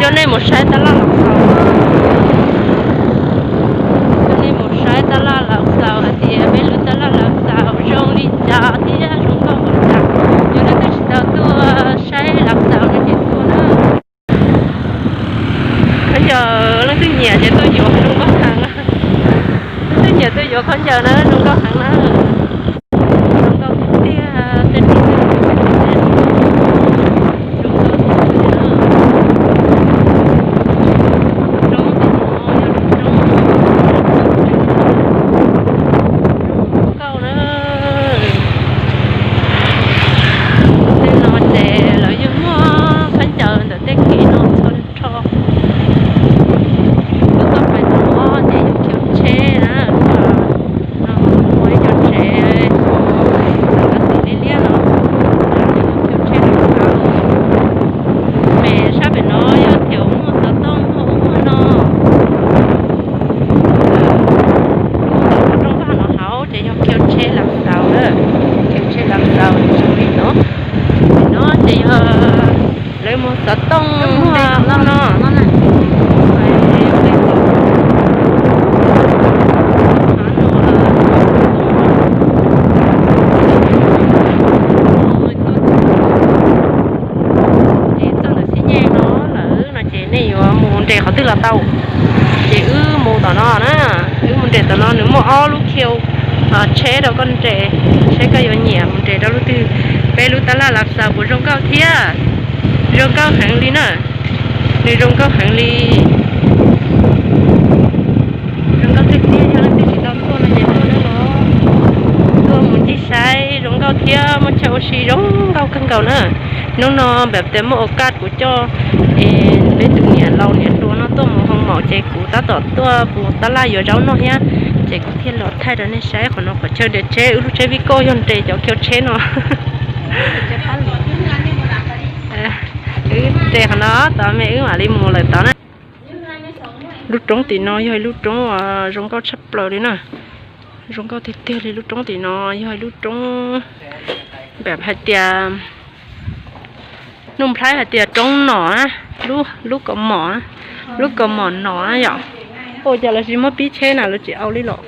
Coj nej mus saib tab laj Lav Xaus. Coj nej mus saib tab laj Lav Xaus hais tias peb lub tab laj Lav Xaus zoo li cas thiab zoo nkauj npaum cas. Yog leej twg tsis tau tuaj saib Lav Xaus no ces tuaj na. Khaub ncaws leej twg nyiam ces tuaj yuav, zoo nkauj heev. Leej twg nyiam tuaj yuav khaub ncaws na, zoo nkauj heev na. Zoo nkauj tiag tiag, tej neeg zoo nkauj tiag tiag. Roob tim no yog roob zoo nkauj na. Tej no ces lawv yeej muaj khaub ncaws ntawm tej kev no txhua txhua. Lub toj pais tom no ces yog khiv tsheb na, lub no ua ib co tsev, lub xim liab liab no, khiv tsheb rau hauv. Pem sab pem no yog tias muaj xov tooj muaj ub muaj no. Rooj vag no hauv ces yog khiv tsheb Lav Xaus, khiv tsheb Lav Xaus li no. No ces yog lawv muag xov tooj muag no. Ces txoj ntawm xib nyej no lawm no ces nej yuav mus nres qhov twg los tau. Ces wb mus tom no na, wb mus nres tom no, nws muaj ob lub khiv tsheb rau koj nres, seb koj yuav nyiam mus nres rau lub twg. Peb lub tab laj Lav Xaus puas zoo nkauj thiab? Zoo nkauj heev li na, nws zoo nkauj heev li. Zoo nkauj tiag tiag, yog leej twg tsis tau tuaj no ces tuaj na los, tuaj mus ncig saib zoo nkauj thiab muaj chaw ua si zoo nkauj kawg nkaus na. Hnub no npam tias muaj ua kaj kuv coj peb tus niam laus niam hluas no tuaj mus hoo maum ces kuv tab tom tuaj mus tab laj yuav zaub noj thiab, ces kuv thiaj los thaij rau nej saib. Qhov no qhov chaw nres tsheb, wb lub tsheb vij koj yog nres cov khiv tsheb no. Wb nres qhov no tod me wb mam li mus lawm tod na. Lub roob tim no yog ib lub roob uas zoo nkauj tshaj plaws li na. Zoo nkauj tiag tiag li. Lub roob tim no yog ib lub roob npam hais tias, Nuj Nplhaib hais tias roob nom na, lub, lub kaus mom, lub kaus mom nom na yom. Ua cas lawv tsis muab pib tsheb na, lawv tsis au li los?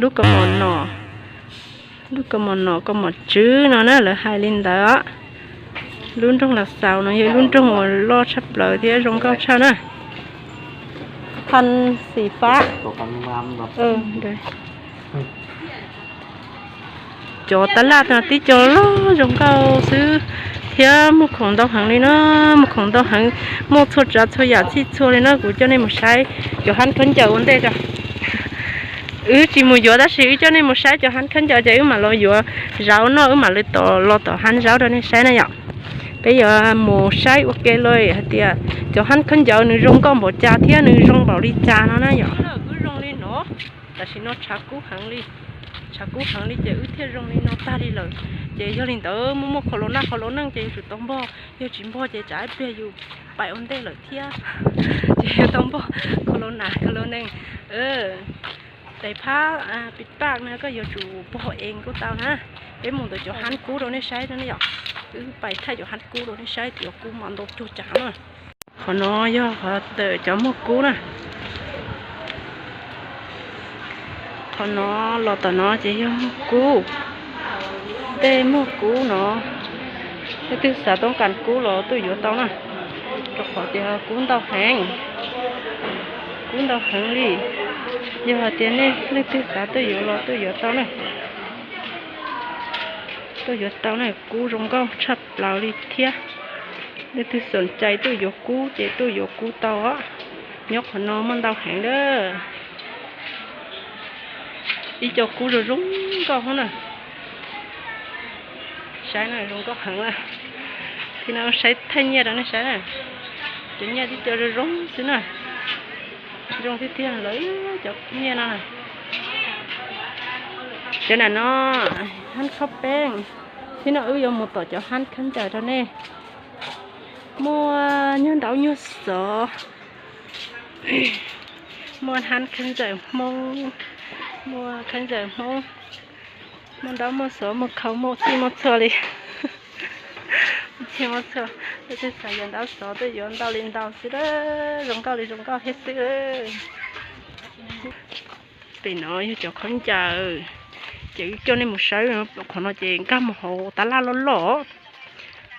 Lub kaus mom nom, lub kaus mom nom, kaus mom tswv no na, lawv hais li ntawd. Lub nroog Lav Xaus no yog ib lub nroog uas loj tshaj plaws thiab zoo nkauj tshaj na. Phan xim fab. Cov tab laj no tib co loj zoo nkauj xwb thiab muaj khoom ntau heev li na, muaj khoom ntau heev, muaj txhua tsav txhua yam txhij txhua li na. Kuv coj nej mus saib cov hab khaub ncaws ua ntej tso. Wb tsis mus yuav tab sis wb coj nej mus saib cov hab khaub ncaws ces wb mam los yuav zaub noj, wb mam li los tom hab zaub rau nej saib na yom. Peb yuav mus saib ua ke los hais tias cov hab khaub ncaws nws zoo nkauj npaum cas thiab nws zoo npaum li cas no na yom. Wb zoo li no, tam sim no tshav kub heev li, tshav kub heev li ces wb thiaj zoo li no tag li lawm. Ces yog li ntawd muaj muaj qhov los nag qhov los neej ces yus tsum tau npog, yog tsis npog ces tsam ib pliag yus pais ua ntej lawm thiab. Ces yus tau npog qhov los nag qhov los neej. Tais phab pis paj no koj yuav tsum npog ees kuj tau na. Peb mus ntawm cov hab kub rau nej saib na yom. Wb pais thaij cov hab kub rau nej saib, cov kub mas ntau cuag tsav na. Qhov no yog qhov ntawm cov muag kub na. Qhov no los tom no ces yog muag kub. Tej muag kub no, leej twg xav toob kas kub los tuaj yuav tau na, rau qhov tias kub ntau heev, kub ntau heev li. Yog hais tias nej leej twg xav tuaj yuav los tuaj yuav tau na. Tuaj yuav tau na, kub zoo nkauj tshaj plaws li thiab. Leej twg xom cai tuaj yuav kub ces tuaj yuav kub tau os. Nyob qhov no muaj ntau heev lawm. Ib co kub zoo zoo nkauj hab na. Saib na, zoo nkauj heev lawm. Tib no saib thaij nyiaj rau nej saib na. Cov nyiaj tib co zoo zoo xwb na. Zoo tiag tiag lawm cov nyiaj no. Cov nam no, hab khaub peeb. Tib no wb yuav mus tom cov hab khaub ncaws rau nej. Muaj nyuag ntaub nyuag xov. Muaj hab khaub ncaws Hmoob, muaj khaub ncaws Hmoob, muaj ntaub muaj xov, muaj khau, muaj txij muaj txhua li. Thiab muab txhua, leej twg xav yuav ntau xov tuaj yuav ntau li ntau xwb a, zoo nkauj li zoo nkauj thiab xwb. Pem no yog cov khaub ncaws, ces wb coj nej mus saib, qhov no ces nkag mus hauv tab laj loj loj,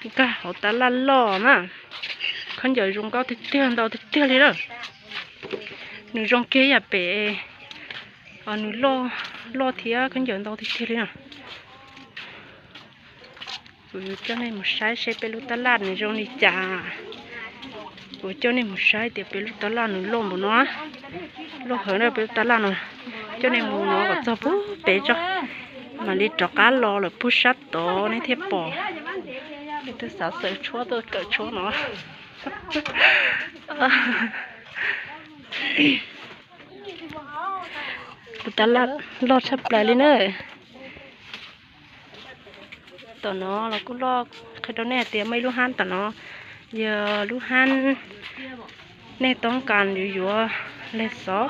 nkag hauv tab laj loj na. Khaub ncaws zoo nkauj tiag tiag, ntau tiag tiag li lawm. Nws zoo kiag yam pem, nws loj, loj thiab khaub ncaws ntau tiag tiag li na. Kuv coj nej mus saib seb peb lub tab laj nws zoo li cas. Kuv coj nej mus saib tias peb lub tab laj nws loj npaum no, loj heev na peb lub tab laj no. Coj nej mus no kom txog pub pem tso, mam li rov qab los lawm pug sab tod nej thiaj pom. Leej twg xav xaws tshuab tuaj kawm tshuab no. Tus tab laj loj tshaj plaws li na. Tom no los kuj loj, qhia rau nej hais tias muaj ib lub hab tom no, yog lub hab nej toob kas yuav yuav leg xov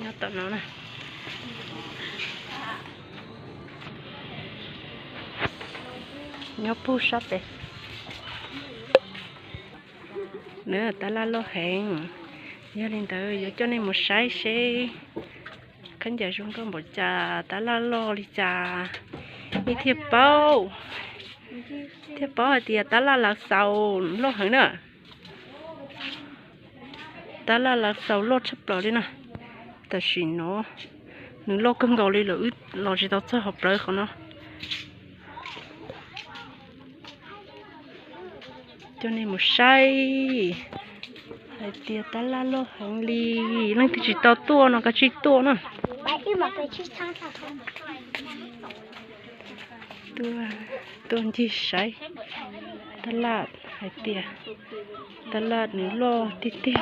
nyob tom no na. Nyob pug sab pem. Tab laj loj heev. Yog li ntawd yuav coj nej mus saib seb khaub ncaws zoo nkauj npaum cas, tab laj loj li cas, nej thiaj paub, thiaj paub hais tias tab laj lav xaus loj heev na. Tab laj lav xaus loj tshaj plaws li na. Tam sim no nws loj kawg nkaus li lawm, wb los tsis tau txog hauv plawv qhov no. Coj nej mus saib hais tias tab laj loj heev li. Leej twg tsis tau tuaj no kav tsij tuaj na. Tuaj ncig saib tab laj hais tias tab laj nws loj tiag tiag.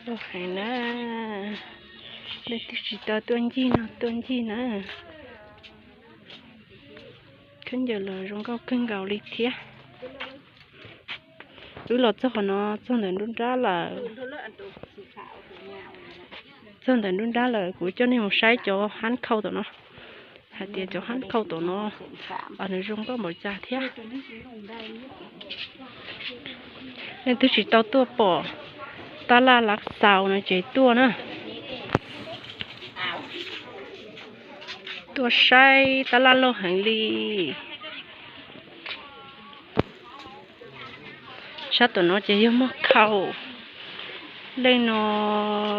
Loj heev na. Leej twg tsis tau tuaj ncig no tuaj ncig na. Khaub ncaws los zoo nkauj kawg nkaus li thiab. Wb los txog qhov no txog ntawm nruab nrab lawm. Txog ntawm nruab nrab lawm kuv coj nej mus saib cov hab khau tom no, hais tias cov hab khau tom no nws zoo nkauj npaum cas thiab. Leej twg tsis tau tuaj pom tab laj lav xaus no ces tuaj na. Tuaj saib tab laj loj heev li. Sab tom no ces yog muag khau. Leej no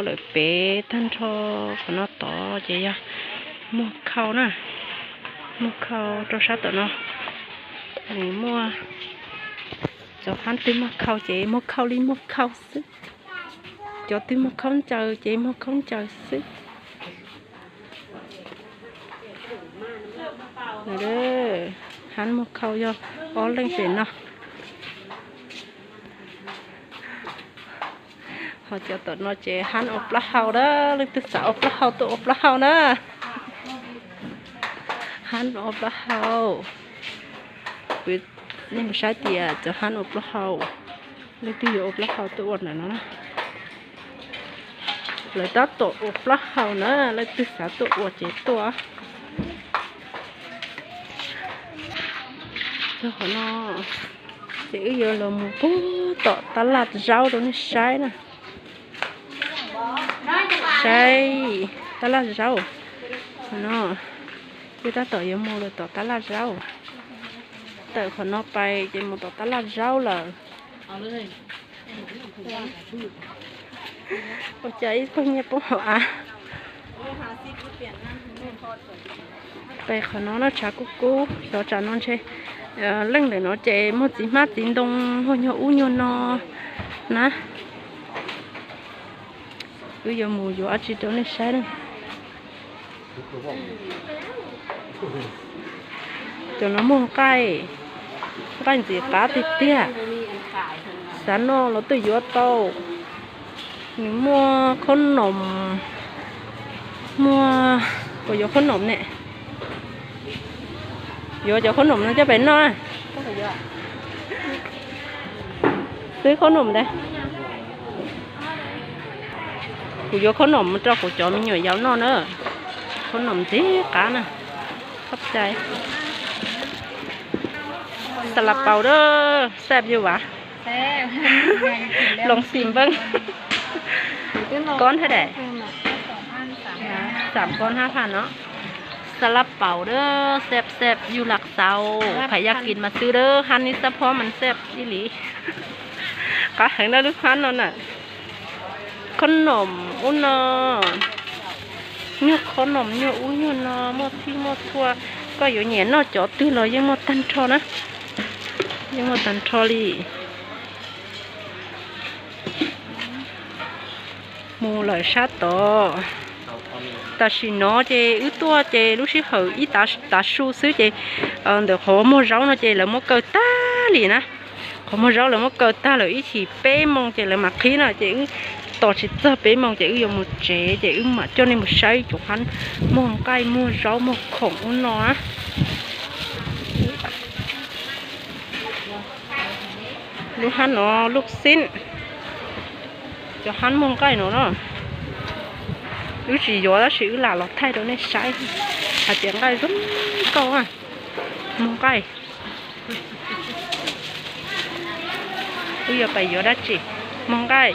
lawm pem tag nrho qhov no tod ces yog muag khau na. Muag khau rau sab tom no. Nws muaj, cov hab twg muag khau ces muag khau li muag khau xwb. Cov twg muag khaub ncaws ces muag khaub ncaws xwb. Hab muag khau yog ob leeg pem no. Ho cov tom no ces hab ua plaub hau na, leej twg xav ua plaub hau tuaj ua plaub hau na. Hab ua plaub hau. Kuv, nej mus saib tias cov hab ua plaub hau, leej twg yuav ua plaub hau tuaj ua ntawm no na. Lawv tab tom ua plaub hau na, leej twg xav tuaj ua ces tuaj. Txog qhov no ces wb yuav los mus pug tom tab laj zaub rau nej saib na. Saib tab laj zaub. Qhov no, wb tab tom yuav mus lawm tom tab laj zaub. Tawm qhov no pais ces mus tom tab laj zaub lawm. Ua cas ib pawg nyiaj poob hauv av. Pais qhov no na tshav kub kub, xyov tsam no ntshe leej ntawm no ces muaj txiv hmab txiv ntoo, muaj nyuag ub nyuag no na. Wb yuav mus yuav dab tsi rau nej saib na. Cov no muaj nqaij, nqaij ntxim qab tiag tiag. Xav noj los twb yuav tau. Nws muaj khaub noom, muaj, puas yuav khaub noom ne? Yuav cov khaub noom no coj pem noj. Xwb khaub noom ntawd. Kuv yuav khaub noom mus rau kuv cov me nyuam yaus noj na. Khaub noom ntxim qab na. Txhob cai. Xas las paus da, xab yuj vas. Loo xim npeej. Koob hab daim. Xam koob hab phaj no. Xas las paus da, xab xab yuj las xaus, phaj yaj kis mas xwb da, hab nib xab phob mas xab ib li. Qab heev na lub hab no na. Khaub noom ub no, nyuag khaub noom nyuag ub nyuag no muaj txhij muaj txhua, koj yuav nyiam noj cov twg los yeej muaj tag nrho na. Yeej muaj tag nrho li. Mus lawm sab tod. Tam sim no ces wb tuaj ces lub sij hawm ib tav su xwb ces ntawm qhov muag zaub no ces lawv muab kaw tag li na. Qhov muag zaub lawv muab kaw tag lawm ib chim peb moos ces lawv mam qhib no ces wb tos tsis txog peb moos ces wb yuav mus tsev ces wb mam coj nej mus saib cov hab muag nqaij muag zaub muag khoom ub no na. Lub hab no lub xib, cov hab muag nqaij no na. Wb tsis yuav tab sis wb lam los thaij rau nej saib hais tias nqaij zoo nkauj, muag nqaij. Wb yuav pais yuav dab tsi? Muag nqaij,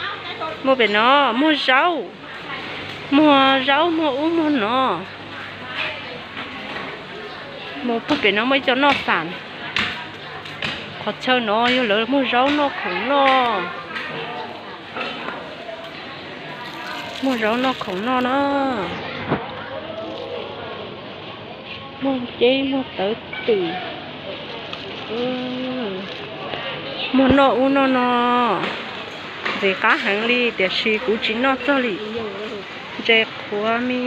muag pem no, muag zaub, muag zaub muag ub muag no. Mus puag pem no muaj ib co noj xam. Qhov chaw no yog lawv muag zaub noj khoom noj. Muag zaub noj khoom noj na. Muag ceb muag tawv twm, muag noj ub noj no. Ntxim qab heev li tiam sis kuv tsis noj txog li. Ntses qhuav me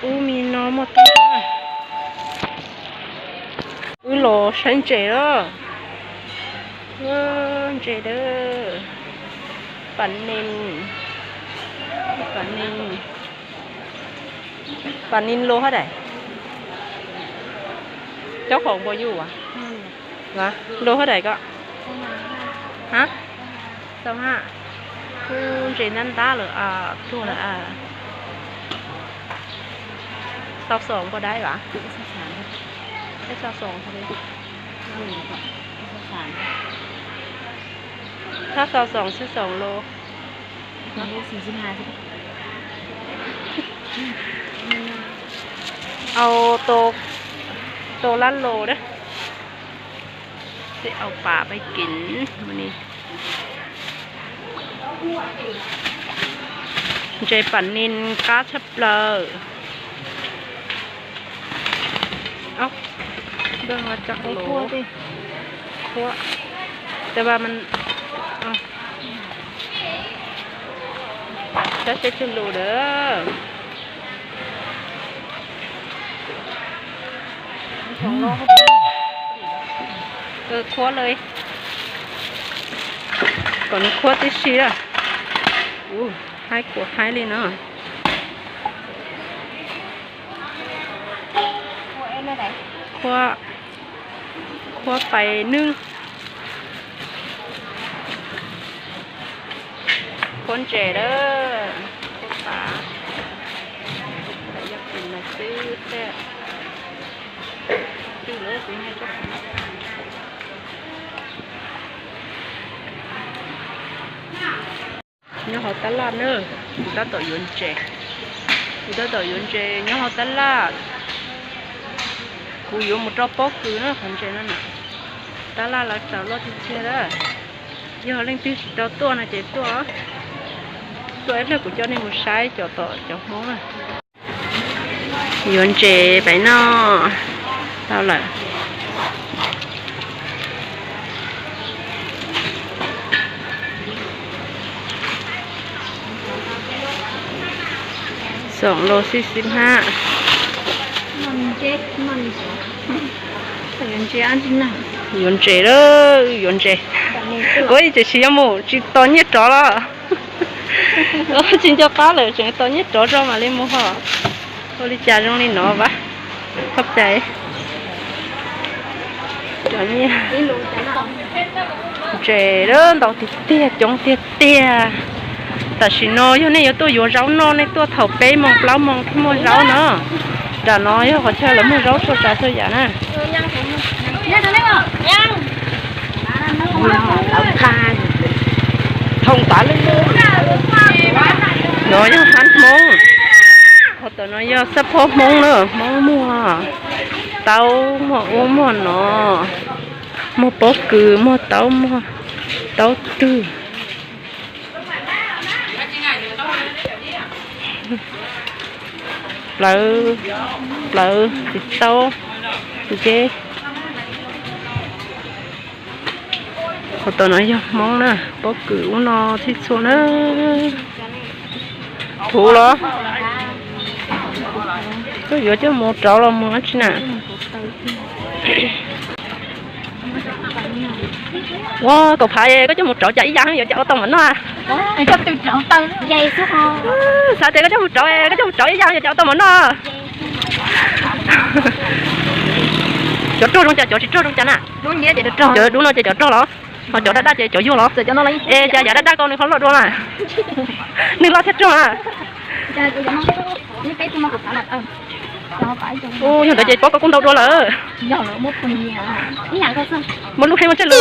ub me no muaj tag. Wb los saib ntses lawm. Ntses dawb, pas nis, pas nis, pas nis lus hab daim. Cov khoom npaum yus lus hab daim ko. Hab, xaus hab. Kuj ntses ntab ntab lawm, tuag lawm. Xaus xoom npaum daim vas? Xaus xoom. Thab xaus xoom xwb xoom lus. Au, tau lab lus dab. Tib au pas pab kim mus ni. Ntses pas nis qab tshaj plaws. Khuab, tab sis tsawg lus dawb. Khuab lawm, kom nws khuab tib si lawm. Haib kuv haib li no. Khuab, khuab pais nwj. Khuab ntses lawm, khuab pas, yog tim mas xwb thiab. Twb lawv kuv nyob rau nyob hauv tab laj na, kuv tab tom yuav ntses, kuv tab tom yuav ntses nyob hauv tab laj. Kuv yuav mus rau pob kws na qhov ntses no na. Tab laj lawv txaus loj tiag tiag lawm. Yog leej twg tsis tau tuaj no ces tuaj, tuaj ib pliag kuv coj nej mus saib cov tom cov Hmoob na. Yuav ntses pais noj. Tau lawm. Xoom lus xib xib hab. Yuav ntses lawm, yuav ntses. Ua li ces tsis yuav mus tsis tos nyiaj rov los. Tsis nco qab lawm tseem tos nyiaj rov tso mam li mus ho. Ua li cas zoo li no vas. Cov nyiaj, ntses ntau tiag tiag, coob tiag tiag. Tam sim no yog nej yuav tuaj yuav zaub noj, nej tuaj thaum peb moos plaub moos thiaj muaj zaub no. Nram no yog qhov chaw lawv muag zaub txhua tsav txhua yam na. No yog hab Hmoob. Qhov tom no yog xab phob Hmoob na, Hmoob muag taub, muag ub muag no, muag pob kws, muag taub, muag taub twg. Plawv, plawv txiv taub nceb. Qhov tom no yog Hmoob na, pob kws ub no txhij txhua na. Puv los? Koj yuav coj mus rauv los mus dab tsi na? Ua kaum phav koj coj mus rauv cas ib yam yuav cas ua tau mov noj? Xav tias koj coj mus rauv, koj coj mus rauv ib yam yuav cas ua tau mov noj. Cov rog zoo cas, cov tsis rog zoo cas na? Cov dub no ces cov rog los? Ho cov daj daj ces cov yuag los? Es cas yav daj daj ko nws ho loj dua na? Nws loj thiab rog na. Yog ntawd ces pob koj kuj ntau dua lawm. Muaj lub hej muaj tsawg lus,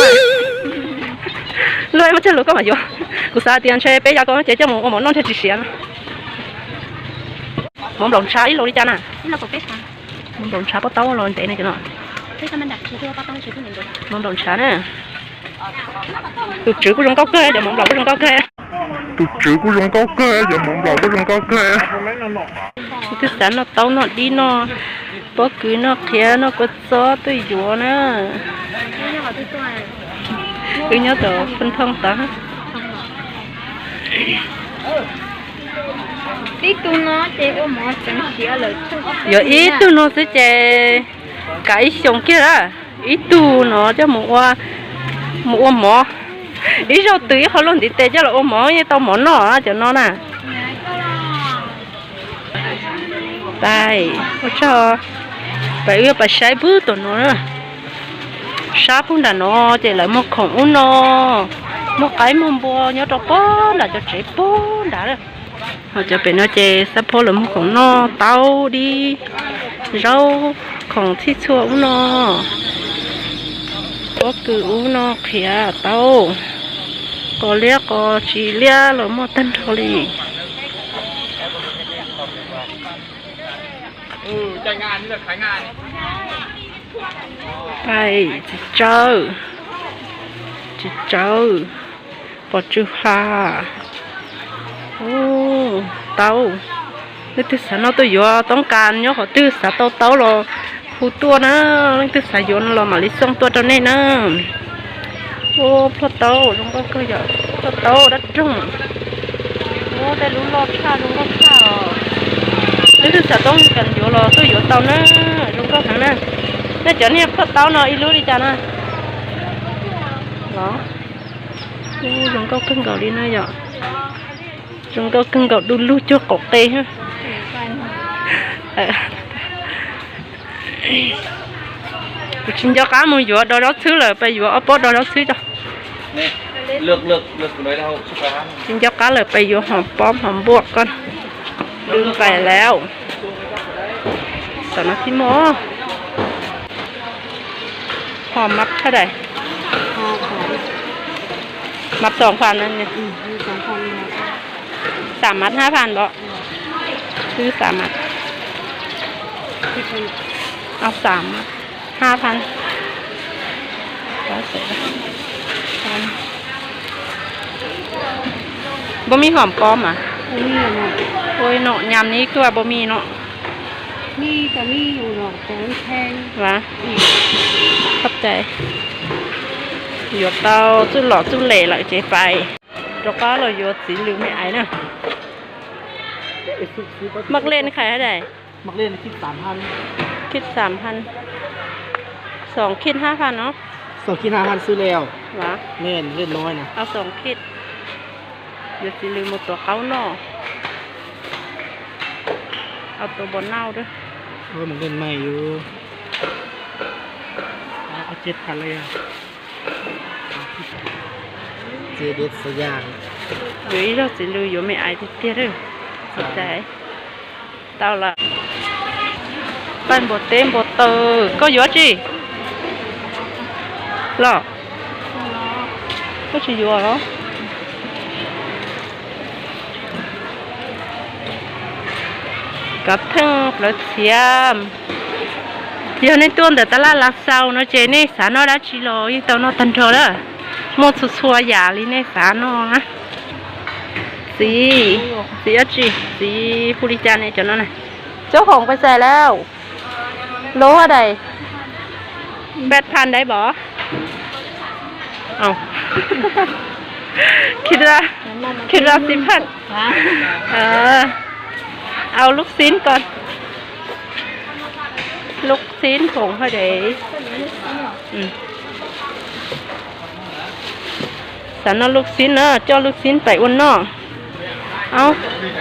lub hej muaj tsawg lus koj mam yuav. Kuv xav tias ntshe peb yav ko ces coj mus ua mov noj ntshe tsis siav. Mov nplaum ntshav ib los li cas na? Mov nplaum ntshav pob taub los ntev ne cov no. Mov nplaum ntshav na. Tus tswv kuj zoo nkauj kawg, cov mov nplaum kuj zoo nkauj kawg. Tus tswv kuj zoo nkauj kawg, cov mov nplaum kuj zoo nkauj kawg. Twb xav noj taub noj dib noj pob kws noj qhiav noj kua txob twb yuav na. Wb nyob tom Phu Thoo tod. Yuav ib tug no xwb ces kav ib xyoos kiag a. Ib tug no coj mus ua, mus ua mov. Ib zaug twg ib qho luaj ntiv tes coj los ua mov yeej tau mov noj cov no na. Pais, ua tsaug. Pais wb yuav pais saib pug tom no na. Sab pug nram no ces lawv muag khoom ub no, muag qaib muag npua nyob rau pog nram cov tsev pog nrad. Ho cov pem no ces xab phob lawv muag khoom noj, taub dib, zaub, khoom txhij txhua ub no, pob kws ub no, qhiav, taub, qos liab qos tsis liab los muaj tag nrho li. Pais, txiv tsawb, txiv tsawb, pos tsw ha. Taub, leej twg xav noj tuaj yuav, toob kas nyob qhov twg xav tau taub los hu tuaj na, leej twg xav yuav no los mam li xoj tuaj rau nej na. Ua plhuaj taub zoo nkauj kawg yom, plhuaj taub dab roog. Ua tej lub loj tshaj zoo nkauj tshaj os. Leej twg xav toob kas yuav los tuaj yuav tau na, zoo nkauj heev na. Nej cov niag plhuaj taub no ib lub li cas na? Los, zoo nkauj kawg nkaus li na yom. Zoo nkauj kawg nkaus du lug cuag qaum qe. Kuv tsis nco qab mus yuav dos zaub txhwb lawm, pais yuav ob pob dos zaub txhwb tso. Tsis nco qab lawm, pais yuav hom pob hom npua ko. Dw pais lawm. Tam no thiaj muaj. Hom mab thaj dais? Mab xoom fas na. Xaam mab hab fas npaum? Xwb xaam mab. Xaam mab hab fas. Npaum me hom pob mas. Ua no nyam ni kuj npaum me no. Khob tais. Yuav tau txuj lom txuj lem lawm ces pais rov qab los yuav txiv lws me aiv na. Mab lej khais hab dais? Mab lej khij xaam hab, xoo khij hab fas no. Xoo khij hab fas xwb le. Mab lej no na, xoo khij. Yuav txiv lws mus tuav qaub noj. Au tuav npua nauj dua. Mab lej me yus. Txiv lws xav yas. Yuav ib zaug txiv lws yuav me ais tiag tiag lawm. Txiv tais, tau lawm. Paj npua teb npua taw, koj yuav tsi? Los, koj tsis yuav los? Kov theej plawv txhiab. Yog nej tuaj ntawm tab laj Lav Xaus no ces nej xav noj dab tsi los yeej tau noj tag nrho lawm. Muaj txhua txhua yam li nej xav noj na. Txiv, txiv dab tsi? Txiv hu li cas ne cov no na? Cov khoom pais xais lawm. Lub daim peb phan dab vov. Khi ra, khi ra xib phaj. Au lub xib ko, lub xib khoom haj dev. Xav noj lub xib na, coj lub xib pais ua noj. Au,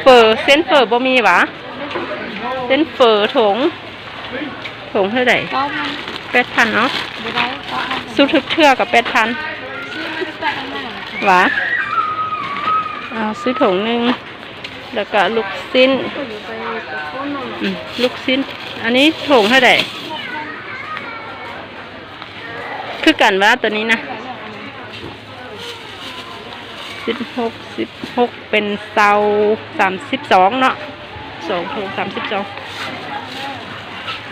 phở, xiên phở bò mì hả? Xiên phở thủng. Thủng hơi đẩy. Peb phan no. Xub thwj thwj kom peb phan. Hả? Xub thủng nưng. Lawv kom lub xib. Lub xib. Anib thủng hơi đẩy. Khwb kam vas tus ni na. Xib hub, xib hub pes xau, xam xib xoov no. Xoov thùng xam xib xoov.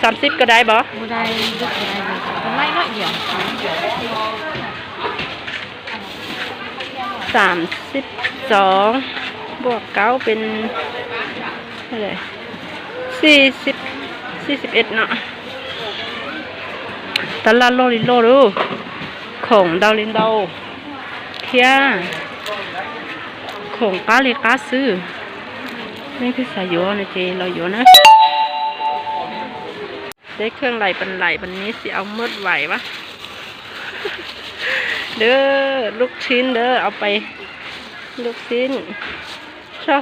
Xam xib ko dai bov? Xam xib xoov, npuaj kaub pes xib, xib xib ed no. Tab laj loj li loj lauj, khoom ntau li ntau thiab khoom qab li qab xwb. Nej twb xav yuav no ces los yuav na. Teb kheej laim pes laim pes ni xij au mab vaim vas. Dawb lub txhib ntawd au pais lub txhib. Tso,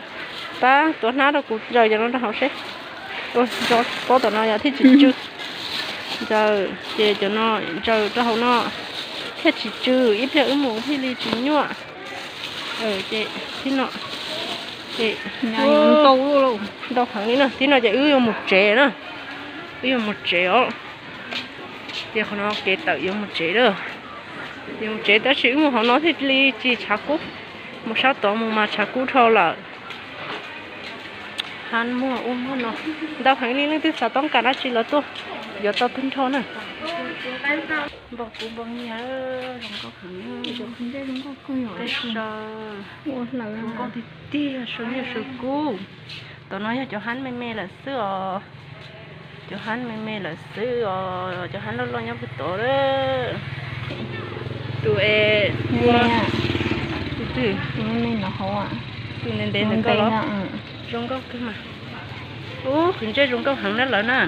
pab tuav hnab rau kuv ntsaws cov no rau hauv seb. Ntso pob tom no yog thiaj tsis tsw. Ntsaws ces cov no ntsaws rau hauv no thiaj tsis tsw, ib pliag wb mus thiaj li tsis nyuaj. Ces thib no ces ntau heev li na, thib no ces wb yuav mus tsev na. Wb yuav mus tsev os. Ces qhov no kev tawm yuav mus tsev lawm. Yuav mus tsev tab sis wb mus hauv no thiaj li tsis tshav kub. Mus sab tod mus mas tshav kub dhau lawm. Hab muag ub muag no ntau heev li, leej twg xav toob kas dab tsi los tuaj yuav tau tag nrho na. Npog kub npog nyiaj, zoo nkauj heev. Tej saw, zoo nkauj tiag tiag, saw nyiaj saw kub. Tom no yog cov hab me me lawm xwb os. Cov hab me me lawm xwb os, cov hab loj loj nyob puag tod lawm. Tus es, tus twg? Tus ntev ntev ntawm ko los? Zoo nkauj kawg mas. Ub, qhwv ntsej zoo nkauj heev na lawm na.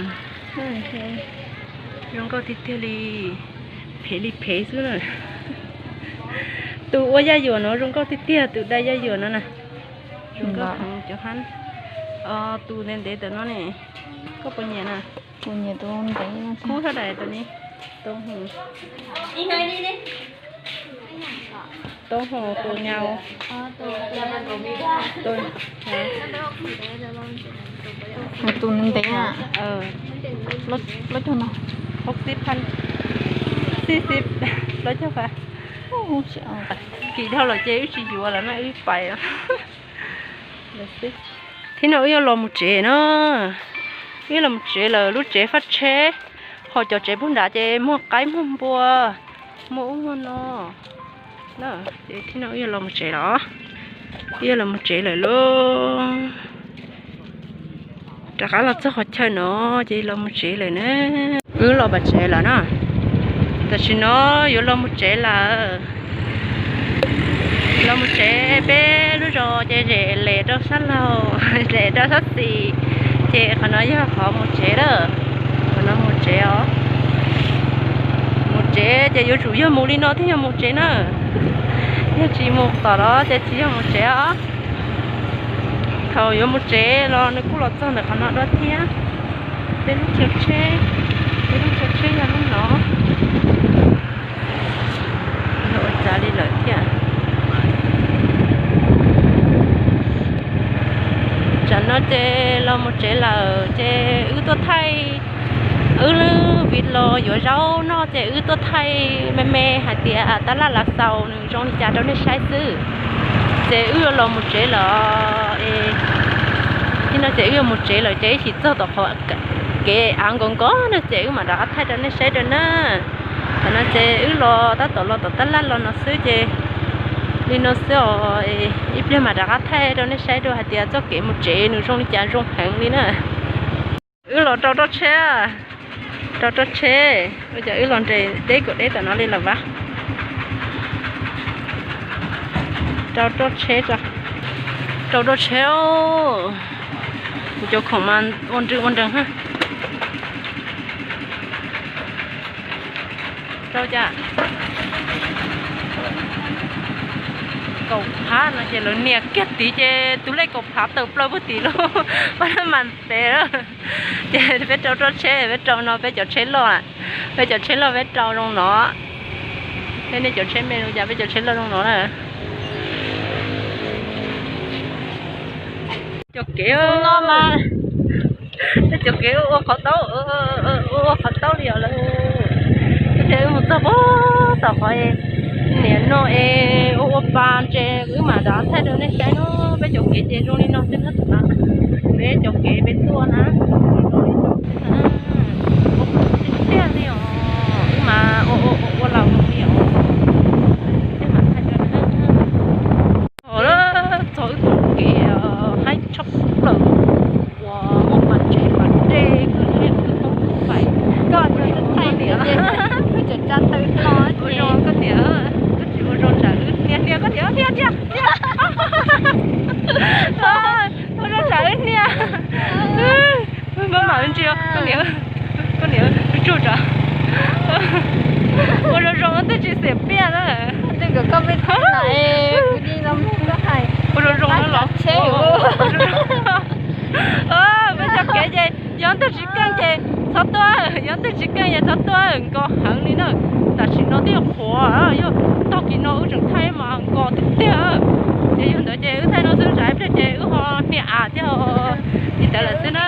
Zoo nkauj tiag tiag li, phem li phem xwb na. Tus ua yaj yuam no zoo nkauj tiag tiag, tus dai yaj yuam no na. Zoo nkauj heev cov hab. Tus ntev ntev ntawm no ne, koj puas nyiam na? Kuv nyiam tus ntev no. Kub sab dais tus ni. Toob hoo. Toob hoo tus nyau. Tus ntev ntev na. Plaub caug no. Hauv xib phan. Xib xib, plaub caug phav. Kim dhau lawm ces wb tsis yuav lawm na, wb pais. Thib no wb yuav los mus tsev na. Wb los mus tsev lawm, lub tsev fab tsheb, ho cov tsev puag nrad ces muag qaib muag npua, muaj ub muaj no. Ces thib no wb yuav los mus tsev los, wb yuav los mus tsev lawm lauj. Rov qab los txog qhov chaw no ces los mus tsev lawm na. Wb los pem tsev lawm na. Tam sim no yuav los mus tsev lawm. Los mus tsev, peb lub zos ces zem lem rau sab laug, zem rau sab xis, ces qhov no yog qhov mus tsev lawm. Qhov no mus tsev os. Mus tsev ces yuav tsum yog mus li no thiaj yog mus tsev na. Yog tsis mus tom no ces tsis yog mus tsev os. Thaum yuav mus tsev los nws kuj los txog ntawm qhov no dua thiab. Peb lub chaw tsheb, peb lub chaw tsheb yog lub no. Ua cas li lawm thiab. Ces los mus tsev lawm ces wb tuaj thaij, wb vim los yuav zaub noj ces wb tuaj thaij me me hais tias tab laj lav xaus nws zoo li cas rau nej saib xwb. Ces wb yuav los mus tsev lawm. Ib no ces wb yuav mus tsev lawm ces ib chim txog tom qhov kev av nkaus nkaus no ces wb mam rov qab thaij rau nej saib dua na. Tam no ces wb los tab tom los tom tab laj los no xwb ces li no xwb os. Ib pliag mam rov qab thaij rau nej saib dua hais tias txoj kev mus tsev nws zoo li cas zoo heev li na. Wb los rau roj tsheb, rau roj tsheb, ua cas wb los nres deb kom deb tom no li lawm vas. Rau roj tsheb, rau roj tsheb, kuv cov khoom mas ua nreeg ua nreeg. Rau cas kaum phav no ces lawv nias kiag tid ces tus lej kaum phav tawm plaws puag tim lub pas mas pem. Ces peb rau roj tsheb, peb rau no peb cov tsheb loj, peb cov tsheb loj peb rau zoo no. Peb nej cov tsheb me zoo cas peb cov tsheb loj zoo no na. Cov kev no mas, cov kev ua qhov taub, ua qhov taub li os lawm. Wb thiaj wb mus txog puag tom qhov niam no es ua ua pa ntses wb mam rov thaij rau nej saib no. Peb cov kev ces zoo li no xwb na. Peb cov kev peb tuaj na, tiag tiag li os, wb mas ua ua ua laus li os. Peb mam thaij rau nej. Txog wb tus kev haib tshaj plaws uas muaj pas tsev pas dej kwj liaj kwj toob kwj fais. Koj thaij niam, wb tseem tsa taw hlo ua zoo koj niam, koj tsis ua zoo tsam wb hnia, hnia koj niam, hnia hnia. Ua zoo tsam wb hnia. Maj mam ntsia koj niam, koj niam tsuj tsam. Ua zoo zoo twb tsis xiam piaj na. Koj peb thaij na, kuv li no koj hais. Ua zoo zoo na los. Peb cov kev ces yog twg tsis keej ces txhob tuaj, yog twg tsis keej ces txhob tuaj, nkos heev li na. Tam sim no twb yuav qhuav, yog tag kis no wb tseem thaij mas nkos tiag tiag. Ces yog ntawd ces wb thaij no xwb, tsam ib pliag ces wb ho hnia av thiab, li ntawd lawm xwb na.